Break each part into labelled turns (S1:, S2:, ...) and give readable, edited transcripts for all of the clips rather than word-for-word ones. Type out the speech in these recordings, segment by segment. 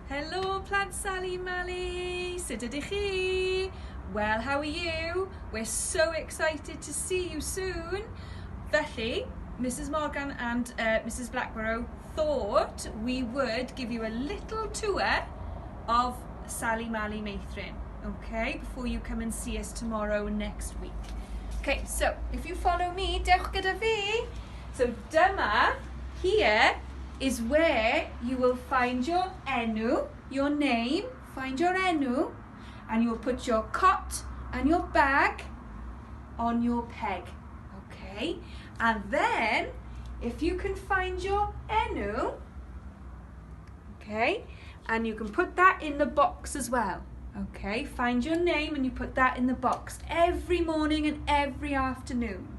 S1: Helo plant Sali Mali! Sut ydych chi? Well, how are you? We're so excited to see you soon. Felly, Mrs Morgan and Mrs Blackborough thought we would give you a little tour of Sali Mali Meithrin, okay, before you come and see us tomorrow and next week. Okay, so if you follow me, dewch gyda fi. So dyma, here is where you will find your enw, your name, find your enw, and you will put your cot and your bag on your peg. Okay, and then if you can find your enw, okay, and you can put that in the box as well. Okay, find your name and you put that in the box every morning and every afternoon.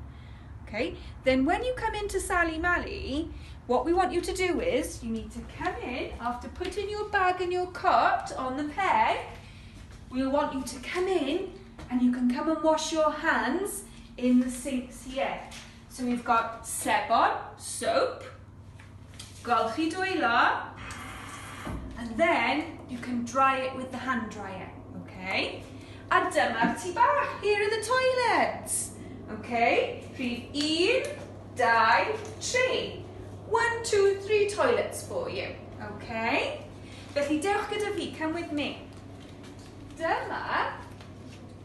S1: Okay, then when you come into Sali Mali, what we want you to do is you need to come in after putting your bag and your cot on the peg. We'll want you to come in and you can come and wash your hands in the sinks here. So we've got sebon, soap, golchi dwylo, and then you can dry it with the hand dryer, okay? A dyma'r tŷ bach, here are the toilets. Okay, rhif 1, 2, 3. 1, 2, 3 toilets for you. Okay? Felly dewch gyda fi, come with me. Dyma,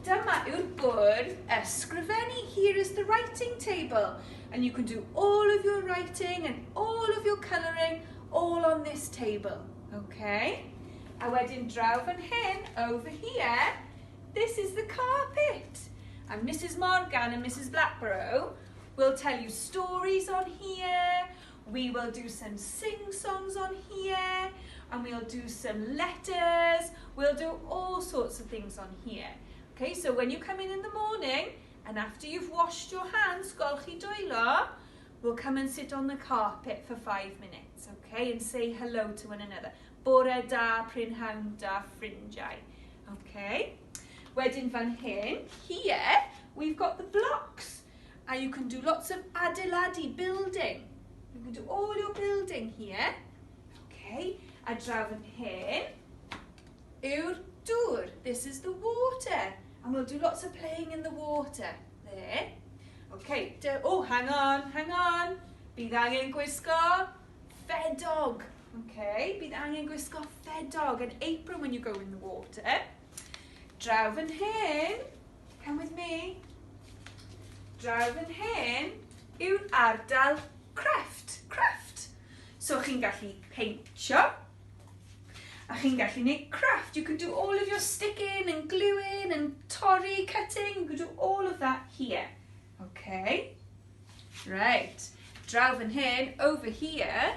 S1: dyma yw'r bwrdd ysgrifennu. Here is the writing table. And you can do all of your writing and all of your colouring all on this table. Okay? A wedyn draw fan hyn, over here, this is the carpet. And Mrs Morgan and Mrs Blackborough will tell you stories on here. We will do some sing-songs on here. And we'll do some letters. We'll do all sorts of things on here. Okay, so when you come in the morning, and after you've washed your hands, golchi dwylo, we'll come and sit on the carpet for 5 minutes, okay, and say hello to one another. Bore da, prynhawn da, ffrindiau. Okay. Wedyn fan hyn, here, we've got the blocks. And you can do lots of adeiladu, building. You can do all your building here. Okay. A draw fan hyn yw'r dŵr. This is the water. And we'll do lots of playing in the water there. Okay, oh, hang on, hang on. Bydd angen gwisgo ffedog. Okay, bydd angen gwisgo ffedog, an apron when you go in the water. Draw fan hyn, come with me. Draw fan hyn yw'r ardal crefft, crefft. So chi'n gallu peintio, a chi'n gallu gwneud craft. You can do all of your sticking and gluing and torri, cutting. You can do all of that here. Okay. Right. Draw fan hyn, over here,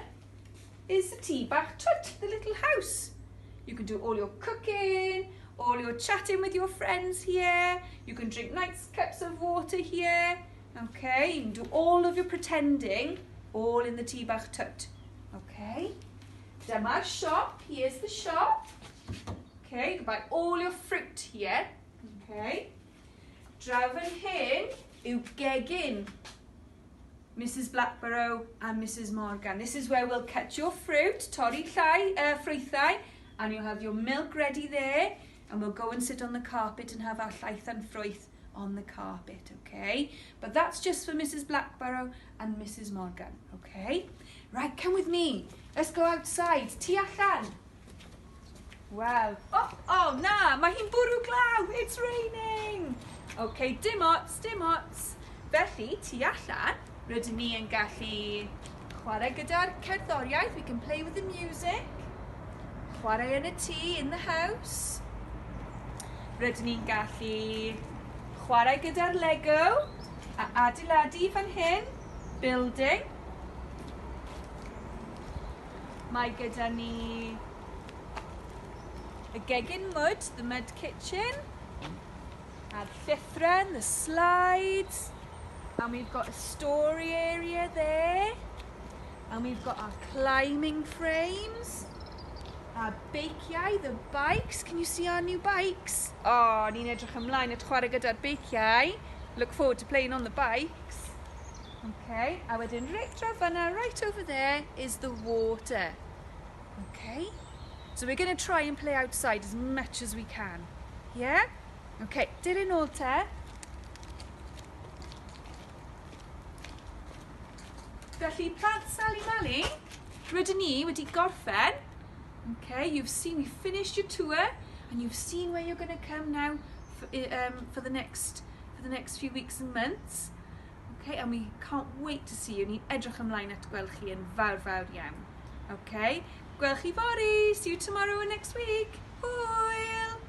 S1: is the tŷ bach twt, the little house. You can do all your cooking, all your chatting with your friends here. You can drink nice cups of water here. Okay, you can do all of your pretending, all in the tŷ bach twt. Okay. Dyma'r siop. Here's the shop. Okay, you can buy all your fruit here. Okay. Draw fan hyn yw gegin Mrs Blackborough and Mrs Morgan. This is where we'll cut your fruit, torri llai, ffrwythau, and you'll have your milk ready there, and we'll go and sit on the carpet and have our llaeth and ffrwyth on the carpet, okay? But that's just for Mrs Blackborough and Mrs Morgan, okay? Right, come with me. Let's go outside. Tu allan. Wel, oh, na, mae hi'n bwrw glaw. It's raining. Okay, dim ots, dim ots. Felly, tu allan, rydyn ni yn gallu chwarae gyda'r cerddoriaeth. We can play with the music. Chwarae yn y tŷ, in the house. Rydyn ni'n gallu chwarae gyda'r Lego a adeiladu fan hyn, building. Mae gyda ni y gegin mwd, the mud kitchen, a'r llithren, the slides, and we've got a story area there, and we've got our climbing frames, our beiciau, the bikes. Can you see our new bikes? Oh, ni'n edrych ymlaen at chwarae gyda'r beiciau. Look forward to playing on the bikes. Okay, a wedyn reit draw fanna, right over there, is the water. Okay. So we're going to try and play outside as much as we can. Yeah? Okay, dilyn nôl te. Felly, plant Sally Mally, rydyn ni wedi gorffen. Okay, you've seen, we finished your tour and you've seen where you're going to come now for, for, the next, for the next few weeks and months. Okay, and we can't wait to see you. Ni'n edrych ymlaen at gweld chi yn fawr fawr iawn. Okay, gweld chi fory. See you tomorrow and next week. Hwyl!